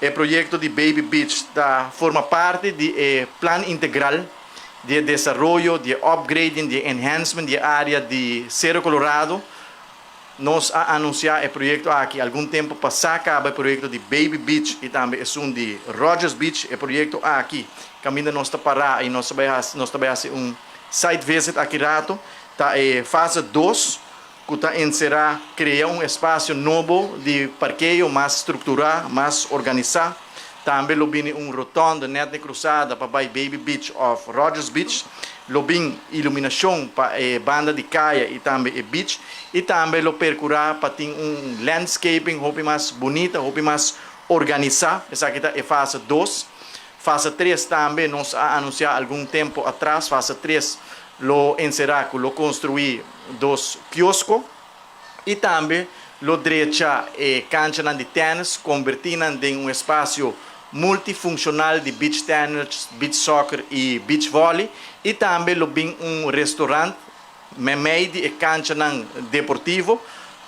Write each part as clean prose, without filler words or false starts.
E proyecto di Baby Beach ta forma parti di e plan integral di desaroyo, di upgrading, di enhancement di area di Sero Colorado. Nos a anuncia e proyecto aki algun tempo pasa caba, e proyecto di Baby Beach y tambe esun di Rogers Beach. E proyecto aki, caminda nos ta para y nos ta bay haci un site visit aki rato, ta e fase 2, cu ta encera crea un espacio nobo di parkeo mas structura, mas organisa. Tambe lo bin un rotonde net na cruzada pa Baby Beach of Rogers Beach. Lo bin iluminacion pa e banda di caya y tambe e beach. Y tambe lo percura pa tin un landscaping hopi mas bunita, hopi mas organisa. Esaki ta e fase 2. Fase 3 tambe nos a anuncia algun tempo atras. Fase 3 lo encera cu lo construi dos kiosko y tambe lo drecha e cancha di tennis, converti den un espacio multifuncional di beach tennis, beach soccer y beach volley, y tambe lo bin un restaurant meimei di cancha deportivo.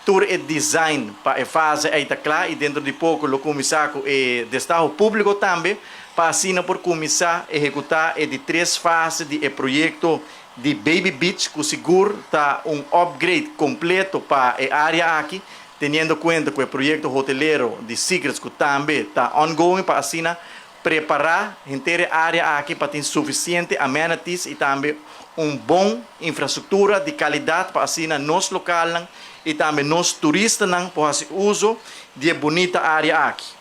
Tur e design pa e fase ey ta cla y dentro di poco lo cuminsa cu e destaho publico tambe pa asina por cuminsa ehecuta e di tres fase di proyecto di Baby Beach, cu sigur ta un upgrade completo pa e area aki, teniendo cuenta cu e proyecto hotelero di Secrets cu tambe ta ongoing, pa asina prepara henter e area aki pa tin suficiente amenities y tambe un bon infrastructura di calidad pa asina nos localnan y tambe nos turistanan por haci uso di e bunita area aki.